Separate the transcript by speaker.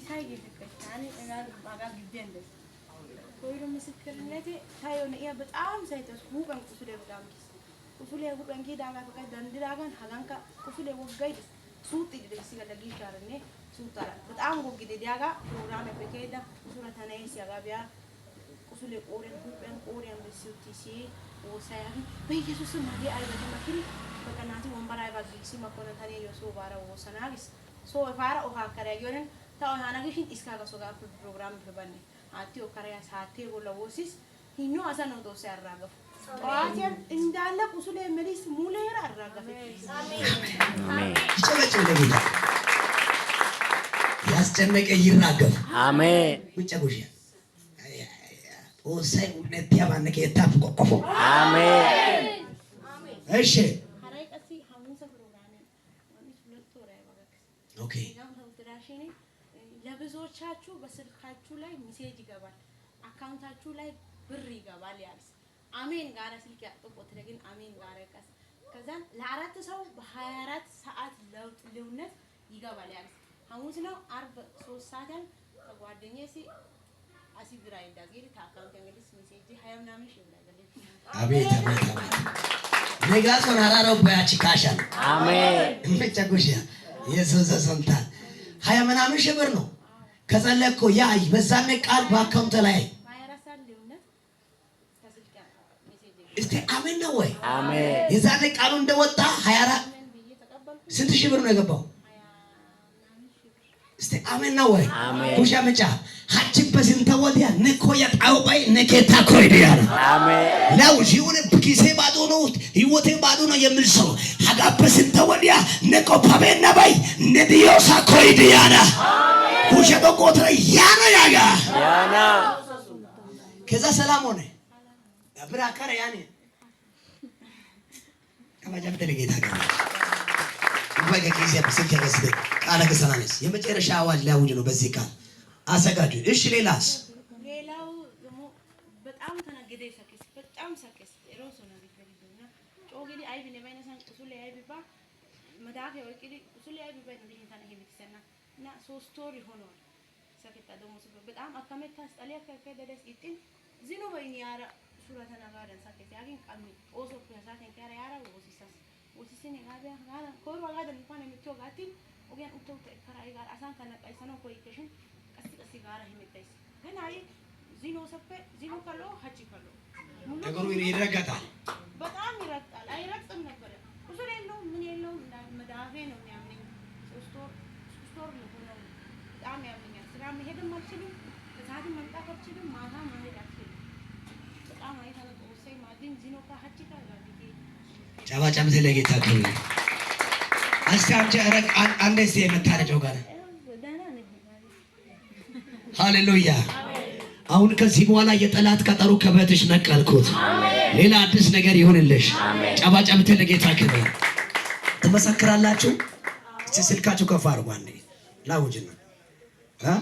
Speaker 1: ሳይ geetettays. Taani hegaa hagaa gibbiyan days. Koyro ምስክርነቴ taayyo na'iya በጣም ሳይተስ huuphiyan qusulee በጣም kiis. Qusulee huuphiyan kiyidaagaappe qassi denddidaagan hagankka qusulee woggay dees. Suuxxiiddi dees issi galla giishshaaranne suuttaara. በጣም goggidi de'iyagaa prograamiyappe kiyida usura ta na'eessi hagaa be'a qusulee qooriyan huuphiyan qooriyan bessi uttiis woossa yaagin በኢየሱስ ስም hagee ayba gi makkidi በቃ naati wombaraa aybaa giigissi makkona ta neeyyo soo baara woossana gis. Soo efaara ohaa kare yaagiyoorin ta ehaana gishin xiskaaga sogaappe prograamiyappe banne haatti okkara yaas haattee bolla woossis hinno asa ነው Xoossay arraagafu. ጠዋትያን እንዳለ ቁስሌ መሊስ ሙሌራ አራገፈ።
Speaker 2: አሜን።
Speaker 3: ይጨበጭብ ለጌታ። ያስጨነቀ ይራገፍ።
Speaker 2: አሜን።
Speaker 3: ቁጭ ጉሽ Xoossay un''ettiyaabanne keettaappe qoqqofo።
Speaker 2: አሜን።
Speaker 3: እሺ።
Speaker 1: Haray qassi ሐሙሳ ፕሮግራሚያን 2 ወር አይባ gakkis. ሌላም ተውትራሽኔ ለብዙዎቻችሁ በስልካችሁ ላይ message ይገባል፣ አካውንታችሁ ላይ ብር ይገባል ያልስ አሜን ጋራ ስልክ ያጥቆት ግን አሜን ጋራ ቀስ ከዛን ለአራት ሰው በ24 ሰዓት ለውጥ ልዩነት ይገባል ያልስ ሐሙስ ነው አርብ 3 ሰዓት ያን ከጓደኛዬ ሲ አሲ ብራ እንዳገሪ ታካውንት እንግዲህ message ሀያ ምናምን ሺህ ብር አይደለም።
Speaker 3: አቤት አቤት አቤት! ነጋሶን ሀራራው ባያቺ ካሻል።
Speaker 2: አሜን።
Speaker 3: እመጫ ጉሽ የሱስ ሰንታል ሀያ ምናምን ሺህ ብር ነው ከጸለይኮ ያ በዛኔ ቃል በአካውንት ላይ
Speaker 1: በ24 ሰዓት ልዩነት ከስልክ message
Speaker 3: እስቲ አሜን ነው ወይ?
Speaker 2: አሜን።
Speaker 3: የዛኔ ቃሉ እንደወጣ 24
Speaker 1: አሜን ብዬ ተቀበልኩ።
Speaker 3: ስንት ሺህ ብር ነው የገባው?
Speaker 1: ሀያ ምናምን ሺህ ብር።
Speaker 3: እስቲ አሜን ነው ወይ?
Speaker 2: አሜን።
Speaker 3: ኩሻ መጫ ሀቺ በስንተ ወዲያ ነኮያ ጣውባይ ነኬታ ኮይዲያና
Speaker 2: አሜን።
Speaker 3: ላው የሆነ ኪሴ ባዶ ነው፣ ህይወቴ ባዶ ነው የሚል ሰው ሀጋ በስንተ ወዲያ ነቆፓቤና ባይ ነዲዮሳ ኮይዲያና ኩሻ በቆትረ ያና ያጋ
Speaker 2: ያና
Speaker 3: ከዛ ሰላም ሆነ። ብራከረ ያኔ ከማጃብተ ለጌታ ጋር በቃ ጊዜ በስልክ ያገስደ ቃለ ከሰናነስ የመጨረሻ አዋጅ ሊያውጅ ነው። በዚህ ቃል አዘጋጁ። እሺ ሌላስ?
Speaker 1: ሌላው ደግሞ በጣም ተናገደ ሰከስ በጣም ሰከስ ሮሶ ነው ቢፈልግና ጮግዲ አይቢ ነባይነሳን ቁሱሌ አይቢባ መዳፌ ወቅዲ ቁሱሌ አይቢባ ነው ዲንታና ሄምትሰና እና 3 ወር ይሆነዋል ሰከታ ደግሞ በጣም አካመታ ስጣሊያ ከከደደስ ኢጥን ዚኖ በይኒ ያራ ሱራተና ጋዳን ሰከስ ያግን ቀሚ ኦሶ ከሳተን ከራ ያራ ወሲሳስ ወሲሲን ጋቢያ ጋዳ ኮሮ ጋዳ እንኳን የምትዮ ጋቲን ኦጊያን ኡተው ተከራ ጋር አሳን ከነቀይሰኖ ኮይከሽን ቀስ ቀስ ጋራ ሄምታይስ ግን አይ ዚኖ ሰፈ ዚኖ ከሎ ሀቺ ከሎ
Speaker 3: ነገሩ ይረገጣል።
Speaker 1: በጣም ይረግጣል። አይረግጥም ነበረ። ቁስል የለውም ምን የለውም። መዳፌ ነው የሚያምነኝ። 3 ወር 3 ወር ነው በጣም ያምነኛል። ስራ መሄድም አልችልም፣ ከሰዓትም መምጣት አልችልም፣ ማታ መሄድ አልችልም። በጣም አይተነ ጦሰይ ማድን ዚኖ ካ ሀቺ ካ ጋዲቴ
Speaker 3: ጨባ ጨምቴ ለጌታ ክብር። እስቲ አንቺ ኧረ አንዴ እስቲ የምታረጨው ጋር
Speaker 1: ደህና ነኝ።
Speaker 3: ሃሌሉያ። አሁን ከዚህ በኋላ የጠላት ቀጠሮ ከቤትሽ ነቀልኩት። ሌላ አዲስ ነገር ይሁንልሽ። ጨባ ጨምቴ ለጌታ ክብር። ትመሰክራላችሁ። እስቲ ስልካችሁ ከፍ አድርጉ። አንዴ ላውጅና እ